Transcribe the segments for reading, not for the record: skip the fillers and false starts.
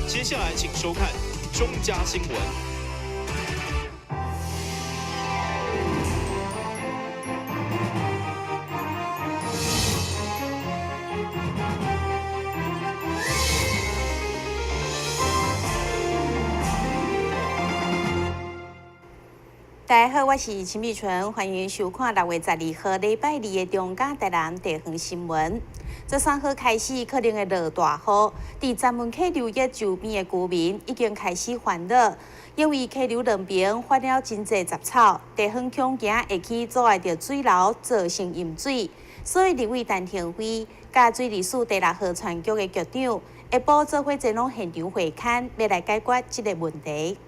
接下來請收看中嘉新聞。大家好，我是陳美純，歡迎收看6月12號禮拜二的中嘉台南地方新聞。13號開始可能會落大雨，佇曾文溪流域周邊的居民已經開始煩惱，因為溪流兩邊發了真濟雜草，地方恐驚會去阻礙著水流，造成淹水。所以立委陳亭妃佮水利署第六河川局的局長下晡做伙前往現場會勘，欲來解決這个問題。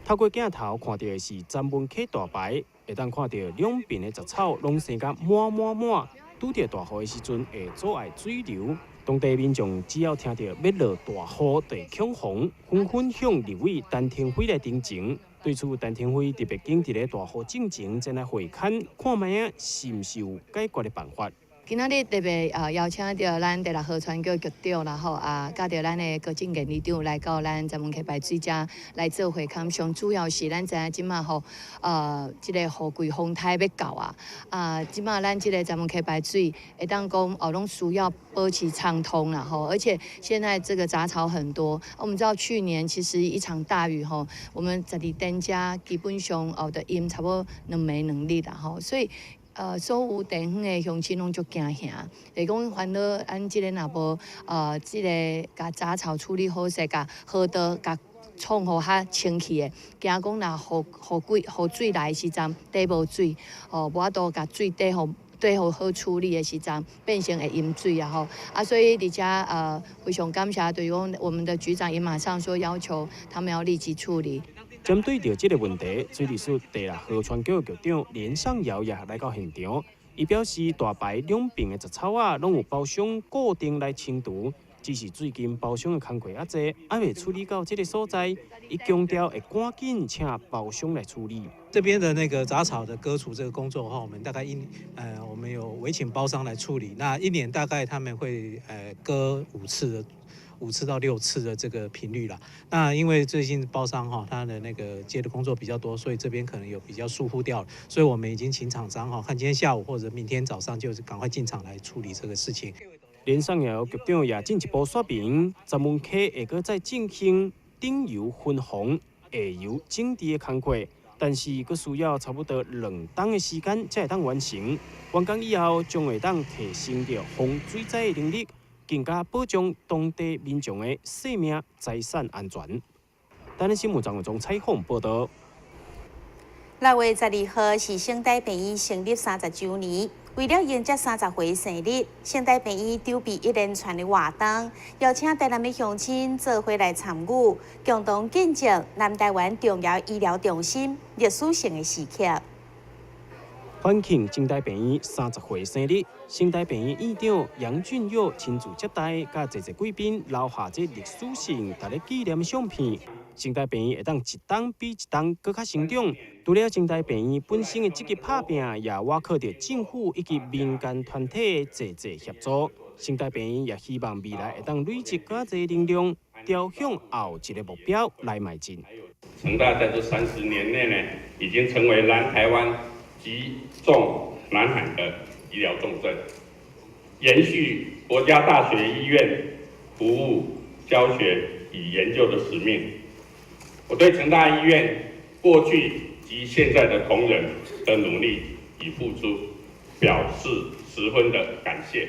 透過鏡頭看著的是曾文溪大排，會當看著兩邊的雜草攏生甲滿滿滿，拄著大雨的時陣會阻礙水流。當地民眾只要聽著欲落大雨，就會恐慌，紛紛向立委陳亭妃來陳情。對此，陳亭妃特別緊佇咧大雨進前前來會勘，看覓仔是毋是有解決的辦法。今仔日特別邀請著咱第六河川局局長啦吼啊，佮著咱的高正健里長來到咱曾文溪排水遮來做會勘。上主要是咱知影這馬吼，這個雨季風颱欲到啊，啊，這馬咱這个曾文溪排水會當講哦，攏需要保持暢通啦吼，而且現在這個雜草很多，我們知道去年其實一場大雨吼，我們12點遮基本上哦，就淹差不多兩暝兩日啦吼，所以。所有地方的鄉親攏足驚嚇，就是講煩惱，咱這个若無這个共雜草處理好勢，共河道共創予較清氣的，驚講若雨季雨水來的時陣，底無水，吼無法度共水底予底予好處理的時陣，變成會淹水啊吼！啊，所以佇遮非常感謝，就是講我們的局長也馬上說要求他們要立即處理。針對著這个問題，水利署第六河川局局長連尚堯也來到現場，伊表示大排兩邊的雜草仔攏有包商固定來清除，只是最近包商的工課較濟，猶未處理到這个所在，伊強調會趕緊請包商來處理。這邊的那個雜草的割除這個工作的話，我們大概我們有委請包商來處理，那一年大概他們會割5次。5次到6次的這個頻率啦。那因為最近包商哈，他的那個接的工作比較多，所以這邊可能有比較疏忽掉了。所以我們已經請廠商哈，看今天下午或者明天早上就趕快進場來處理這個事情。連尚堯局長也進一步說明，曾文溪會閣再進行頂游分洪、下游整治的工課，但是閣需要差不多2冬的時間才會當完成。完工以後，將會當提升著防水災的能力。更加保障當地民眾的生命財產安全。台南新聞張文忠採訪報導。6月12號是成大病院成立30週年，為了迎接30歲生日，成大病院籌備一連串的活動，邀請台南的鄉親做伙來參與，共同見證南台灣重要醫療中心歷史性的時刻。歡慶成大病院30歲生日，成大病院院長楊俊佑親自接待，佮濟濟貴賓留下這歷史性、值得紀念的相片。成大病院會當一冬比一冬閣較成長，除了成大病院本身的積極拍拚，也倚靠著政府以及民間團體的濟濟協助。成大病院也希望未來會當累積較濟能量，朝向後一个目標來邁進。成大在這30年內呢，已經成為南台灣及中南海的醫療重鎮，延續國家大學醫院服務、教學與研究的使命。我對成大醫院過去及現在的同仁的努力與付出，表示十分的感謝。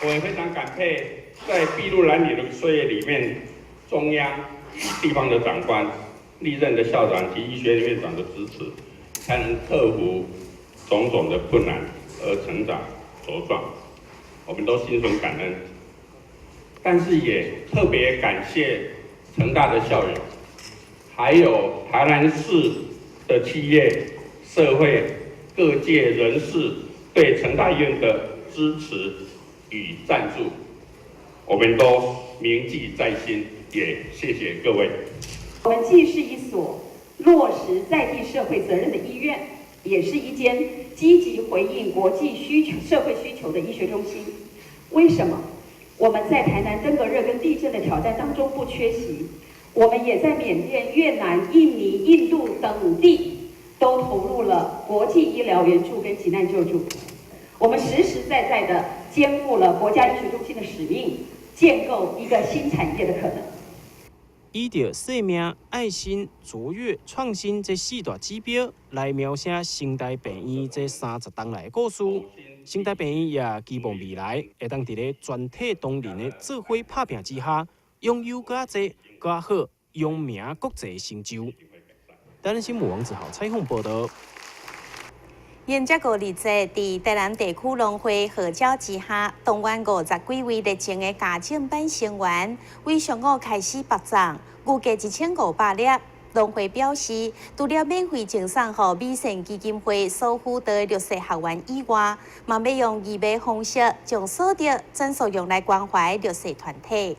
我也非常感佩在篳路藍縷的歲月裡面，中央與地方的長官、歷任的校長及醫學院院長的支持，才能克服種種的困難而成長茁壯。我們都心存感恩，但是也特別感謝成大的校友，還有台南市的企業、社會各界人士對成大醫院的支持與贊助，我們都銘記在心。也謝謝各位。我們既是一所落實在地社會責任的醫院，也是一間積極回應國際需求、社會需求的醫學中心。為什麼？我們在台南登革熱跟地震的挑戰當中不缺席，我們也在緬甸、越南、印尼、印度等地都投入了國際醫療援助跟急難救助。我們實實在在的肩負了國家醫學中心的使命，建構一個新產業的可能。以著生命、愛心、卓越、創新這四大指標來描寫成大病院這30冬來的故事。成大病院也期望未來會當佇咧全體同仁的做伙拍拚之下，擁有閣較濟、閣較好、揚名國際成就。台南新聞王子豪採訪報導。迎接五日節，佇台南地區農會號召之下，動員50幾位熱情的家政班成員，為上午開始縛粽，預計1500粒。農會表示，除了免費贈送予美善基金會所輔導的弱勢學員以外，嘛欲用義賣方式，將所得轉數用來關懷弱勢團體。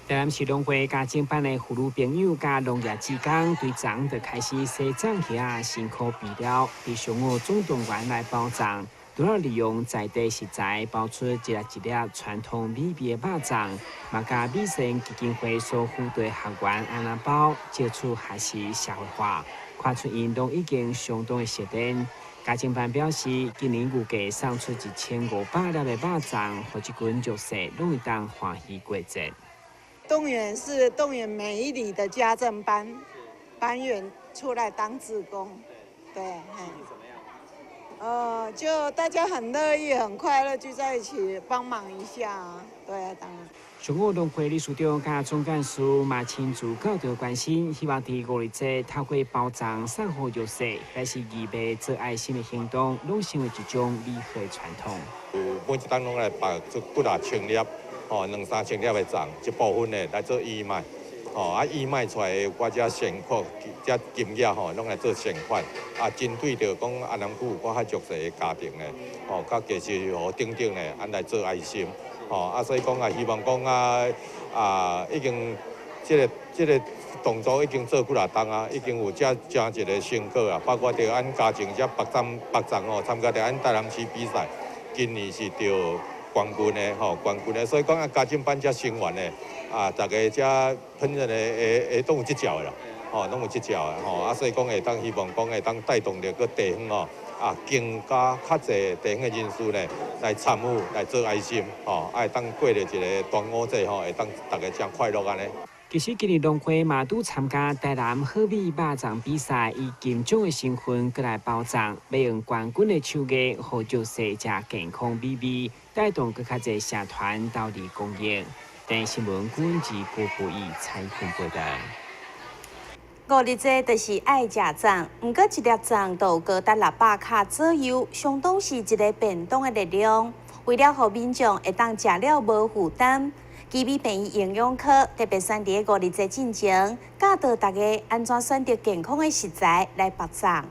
台南市農會家政班的婦女朋友佮農業志工，對昨就開始洗粽葉仔，辛苦備料，佇上午總動員來包粽，除了利用在地食材包出一粒一粒傳統美味的肉粽，嘛佮美善基金會所輔導的學員按怎包，接觸學習社會化，看出𪜶攏已經相當的熟練。家政班表示，今年預計送出1500粒的肉粽，予這群弱勢攏會當歡喜過節。動員是動員每一里的家政班班員出來當志工，對，就大家很樂意、很快樂聚在一起幫忙一下，對啊，當然。上午農會理事長佮總幹事嘛親自到場關心，希望佇五日節透過包粽送予弱勢，還是義賣做愛心的行動，攏成為一種美好的傳統。每一冬攏來縛出幾若千粒。吼，兩三千粒的粽，一部分的來做義賣，吼啊義賣出來的我這善款，這金額吼，攏來做善款，啊針對著講安南區有較弱勢的家庭咧，吼，較低收入戶等等咧，按來做愛心，吼啊所以講啊，希望講啊啊已經這個動作已經做幾若冬啊，已經有遮誠一個成果啊，包括著按家政這縛粽縛粽吼，參加著按台南市比賽，今年是著冠軍的吼，冠軍的，所以講啊，家政班這成員的啊，逐家這烹飪的會會都有執照的啦，吼，攏有執照的吼，啊，所以講會當希望講會當帶動著閣地方吼，啊，更加較濟地方的人士呢來參與來做愛心，吼，啊，會當過著一個端午節吼，會當逐家誠快樂按呢。其實今年農會嘛拄參加台南好味肉粽比賽，以金獎的身份閣來包粽，欲用冠軍的手藝，予弱勢食健康美味，帶動閣較濟社團鬥陣公益。電視新聞郭志郭博義採訪報導。五日節就是愛食粽，毋過一粒粽就高達600卡左右，相當是一个便當的熱量。為了予民眾會當食了無負擔，奇美病院營養科特別選佇五日節進前，教導大家按怎選擇健康的食材來縛粽。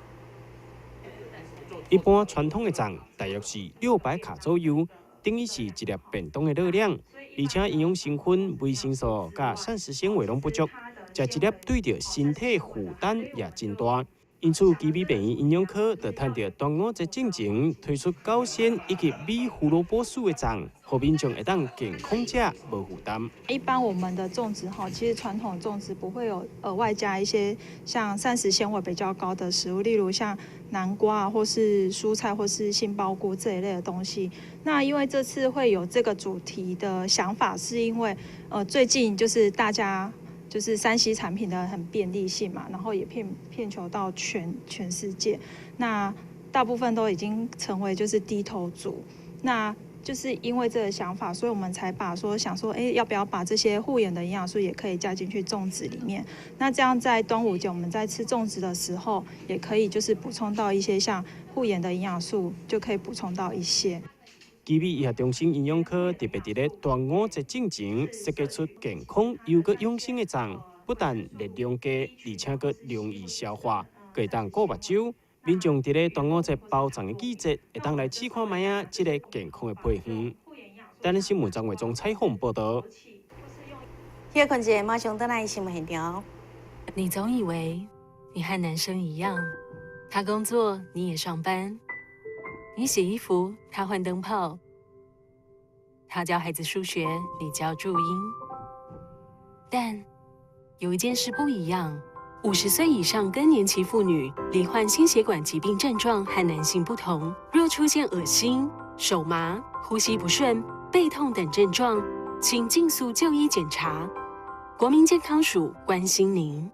一般傳統的粽大約是600卡左右，等於是一粒便當的熱量，而且營養成分、維生素佮膳食纖維攏不足，食一粒對著身體負擔也真大。因此，奇美病院營養科就趁著端午節進前推出高纖以及米胡蘿蔔素的粽，予民眾會當健康食，無負擔。一般我們的粽子哈，其實傳統粽子不會有額外加一些像膳食纖維比較高的食物，例如像南瓜啊，或是蔬菜，或是杏鮑菇這一類的東西。那因為這次會有這個主題的想法，是因為最近就是大家就是3C 產品的很便利性嘛，然後也遍求到全世界，那大部分都已經成為就是低頭族。那就是因為這個想法，所以我們才把說想說，哎，要不要把這些護眼的營養素也可以加進去粽子裡面？那這樣在端午節我們在吃粽子的時候，也可以就是補充到一些像護眼的營養素，就可以補充到一些。奇美醫學中心營養科特別佇咧端午節進前設計出健康又閣養生的粽，不但熱量低，而且閣容易消化，閣會當顧目睭。民眾佇咧端午節包粽的季節，會當來試看覓仔這个健康的配方。台南新聞張偉忠採訪報導。歇睏一下，馬上轉來新聞現場。你總以為你和男生一樣，他工作，你也上班；你洗衣服，他換燈泡；他教孩子數學，你教注音。但有一件事不一樣：50歲以上更年期婦女罹患心血管疾病症狀和男性不同，若出現噁心、手麻、呼吸不順、背痛等症狀，請盡速就醫檢查。國民健康署關心您。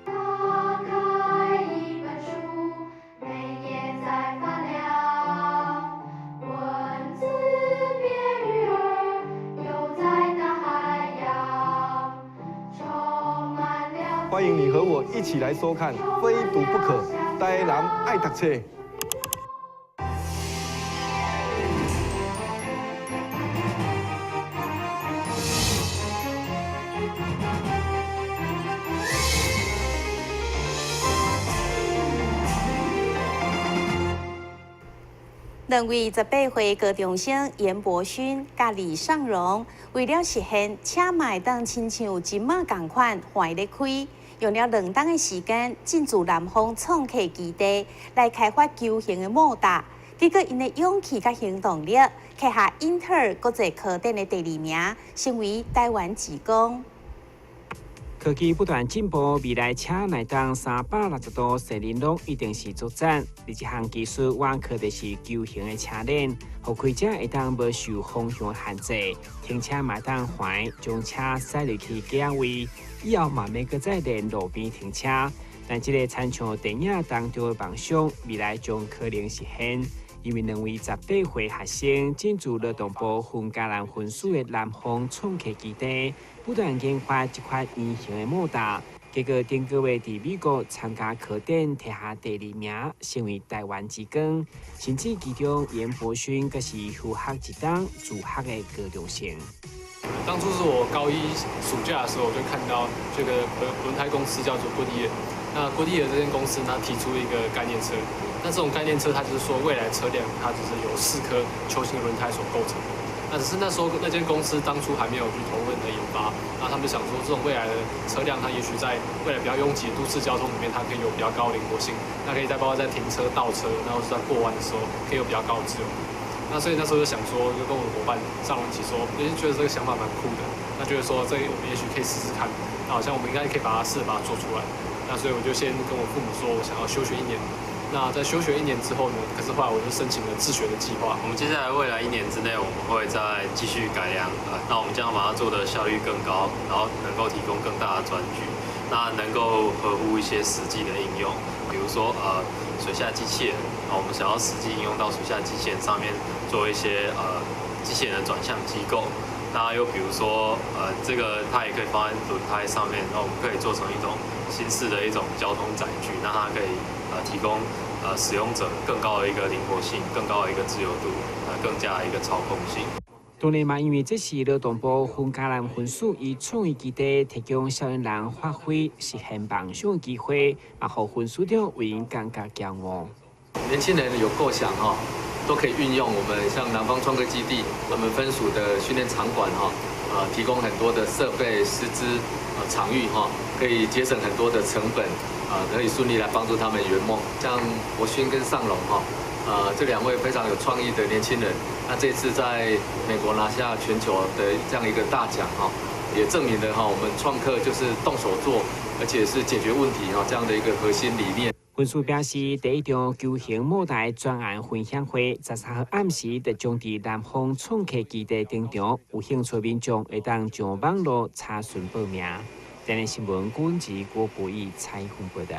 打開一本書，每頁在發亮，文字變魚兒，游在大海洋，充滿了。歡迎你和我一起來收看《非讀不可》，台南愛讀冊。兩位18歲高中生顏博勳佮李尚榮，為了實現車嘛會當親像這馬仝款橫咧開，用了2冬的時間，進駐南方創客基地來開發球形的莫達。結果𪜶的勇氣佮行動力，拿下英特爾國際科展的第二名，成為台灣之光。科技不斷進步，未來車若當360度踅輪攏一定是足讚。而這項技術，倚靠的是球形的車輪，予開車會當無受方向限制，停車嘛會當橫將車駛入去駕位，以後嘛免閣再連路邊停車。但這個親像電影當中的夢想，未來將可能實現。因為兩位18歲學生進駐勞動部雲嘉南分署的南方創客基地，不斷研發這款圓形的莫達，結果頂個月佇美國參加科展，摕下第二名，成為台灣之光。甚至其中顏博勳閣是休學一冬自學的高中生。當初是我高一暑假的時候，我就看到這個輪胎公司叫做 Goodyear。那 Goodyear 這間公司呢，提出一個概念車。那這種概念車，它就是說未來車輛它就是由四顆球形的輪胎所構成的。那只是那時候那間公司當初還沒有去投入的研發，那他們就想說，這種未來的車輛，它也許在未來比較擁擠的都市交通裡面，它可以有比較高的靈活性，那可以在包括在停車、倒車，然後是在過彎的時候，可以有比較高的自由度。那所以那時候就想說，就跟我的夥伴上龍一起說，也是覺得這個想法蠻酷的，那覺得說這我們也許可以試試看，那好像我們應該可以把它試着把它做出來。那所以我就先跟我父母說，我想要休學一年。那在休學一年之後呢？可是後來我就申請了自學的計劃。我們接下來未來一年之內，我們會再繼續改良，那我們將把它做的效率更高，然後能夠提供更大的轉矩，那能夠合乎一些實際的應用，比如說水下機器人，我們想要實際應用到水下機器人上面做一些機器人的轉向機構。那又比如說這個它也可以放在輪胎上面，那我們可以做成一種新式的一種交通載具，那它可以提供使用者更高的一個靈活性、更高的一個自由度、更加的一個操控性。當然嘛，因為這是勞動部雲嘉南分署以創意基地提供少年人發揮實現夢想的機會，嘛，予分署長為𪜶感覺驕傲。年輕人有構想哈，都可以運用我們像南方創客基地，我們分署的訓練場館哈，提供很多的設備、師資、場域哈，可以節省很多的成本，可以順利來幫助他們圓夢。像博勳跟尚龍哈，這兩位非常有創意的年輕人，那這次在美國拿下全球的這樣一個大獎哈，也證明了哈，我們創客就是動手做，而且是解決問題哈這樣的一個核心理念。分署表示，第一場球形莫達專案分享會，13號暗時就將佇南方創客基地登場，有興趣民眾會當上網路查詢報名。台南新聞郭文吉、郭博義採訪報道。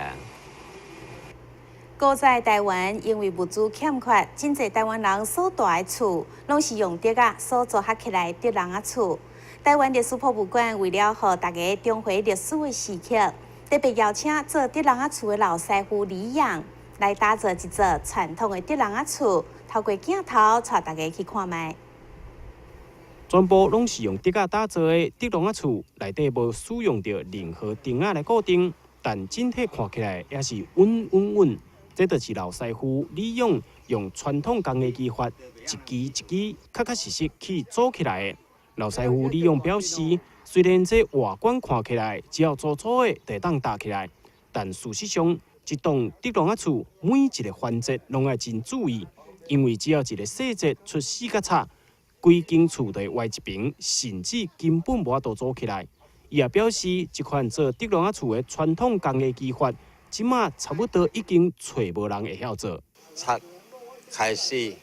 古早台灣因為物資欠缺，真濟台灣人所蹛的厝，攏是用竹仔所組合起來的竹籠仔厝。台灣歷史博物館為了予大家重回歷史的時刻，特別邀請做竹籠仔厝的老師傅李陽來打造一座傳統的竹籠仔厝，透過鏡頭帶大家去看覓。全部攏是用竹仔打造的竹籠仔厝，內底無使用著任何釘仔來固定，但整體看起來也是穩穩穩。這就是老師傅李勇用傳統工藝技法，一支一支確確實實去組起來的。老師傅李勇表示，雖然這外觀看起來只要粗粗的就會當搭起來，但事實上，這棟竹籠仔厝每一個環節攏愛真注意，因為只要一個細節出死角差，規間厝就會歪一邊，甚至根本無法度組起來。伊也表示，這款做竹籠仔厝的傳統工藝技法，這馬差不多已經揣無人會曉做。拆開始，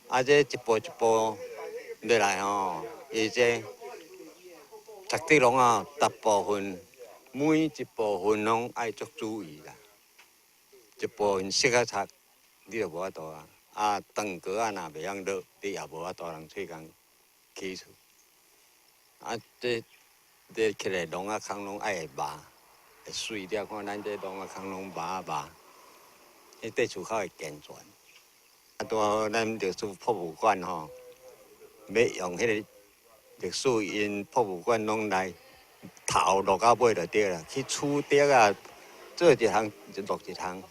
啊，這一步一步落來吼，伊這拆竹籠仔，大部分每一部分攏愛足注意啦。一部分適合拆，你就無法度啊。啊，斷格仔若袂曉落，你也無法度通揣工起厝。啊，這這起來籠仔空攏愛會密，會媠了。看咱這籠仔空攏密啊密，彼塊厝較會健全。啊，拄好咱歷史博物館吼，欲用彼個歷史𪜶博物館攏來頭落到尾就對啦，去取竹仔，做一項就落一項，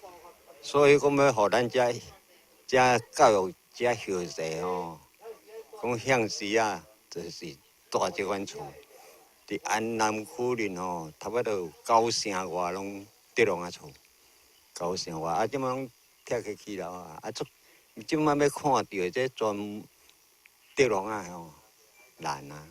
所以講欲予咱遮遮教育遮後世吼，講向時啊，就是蹛這款厝。佇安南區裡吼，差不多有九成外攏竹籠仔厝，九成外啊，這馬攏拆去起樓啊，啊，足這馬欲看著這全竹籠仔吼難啊。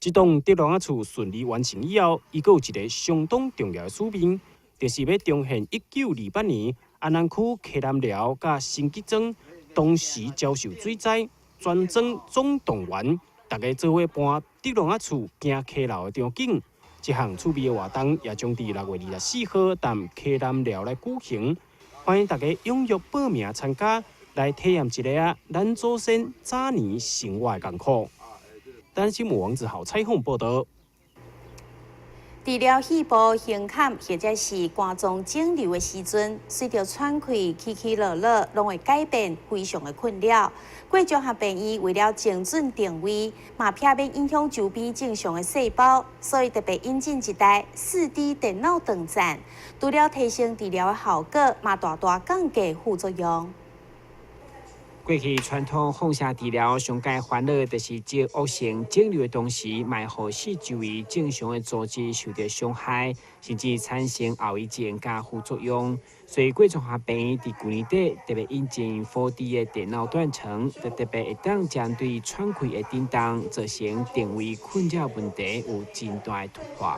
這棟竹籠仔厝順利完成以後，伊閣有一個相當重要的使命，就是欲重現1928年安南區溪南寮佮新吉莊當時遭受水災，全莊總動員，大家做伙搬竹籠仔厝行溪流的場景。這項趣味的活動也將佇6月24號佇溪南寮來舉行，歡迎大家踴躍報名參加，來體驗一下咱祖先早年生活的艱苦。台視新聞王子豪採訪報導。治療肺部胸坎或者是肝臟腫瘤的時陣，隨著喘氣起起落落，攏會改變，非常的困擾。貴中學病院為了精準定位，嘛避免影響周邊正常的細胞，所以特別引進一台4D 電腦斷層，除了提升治療的效果，嘛大大降低副作用。過去傳統放射治療上蓋煩惱，就是這惡性腫瘤的同時，嘛會予四周圍正常的組織受著傷害，甚至產生後遺症佮副作用。所以，貴中華病院佇舊年底特別引進 4D 的電腦斷層，就特別會當針對喘氣的震動造成定位困擾問題，有真大的突破。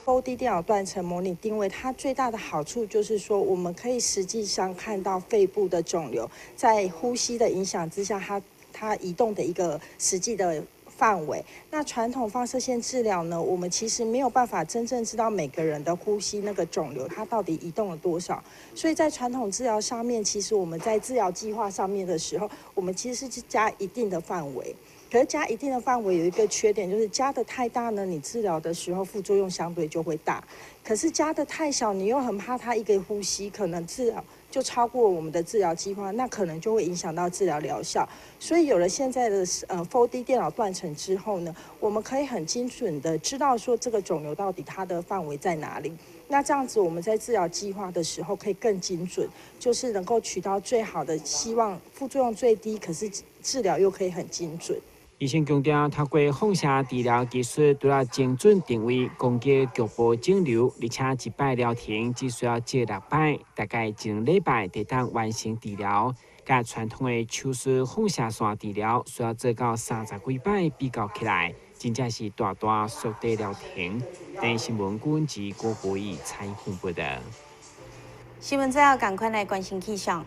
4D 電腦斷層模擬定位，它最大的好處就是說，我們可以實際上看到肺部的腫瘤在呼吸的影響之下，它移動的一個實際的範圍。那傳統放射線治療呢，我們其實沒有辦法真正知道每個人的呼吸那個腫瘤它到底移動了多少。所以在傳統治療上面，其實我們在治療計劃上面的時候，我們其實是加一定的範圍。可是加一定的範圍有一個缺點，就是加得太大呢，你治療的時候副作用相對就會大。可是加得太小，你又很怕它一個呼吸可能治療就超過我們的治療計劃，那可能就會影響到治療療效。所以有了現在的4D 電腦斷層之後呢，我們可以很精準的知道說這個腫瘤到底它的範圍在哪裡。那這樣子我們在治療計劃的時候可以更精準，就是能夠取到最好的，希望副作用最低，可是治療又可以很精準。醫生強調，透過放射治療技術，除了精準定位攻擊局部腫瘤，而且一擺療程只需要做六擺，大概一兩禮拜就當完成治療。佮傳統的手術放射線治療需要做到三十幾擺比較起來，真正是大大縮短療程。台視新聞郭文郭博義採訪報導。新聞最後，趕快來關心氣象。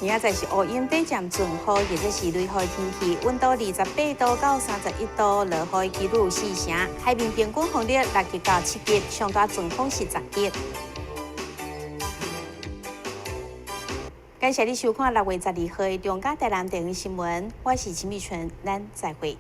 明仔載是烏雲短暫陣雨，或者是雷雨天氣，溫度28度到31度，落雨的幾率四成。海面平均風力6級到7級，上大陣風是10級。感謝你收看6月12號的中嘉台南電視新聞，我是秦美純，咱再會。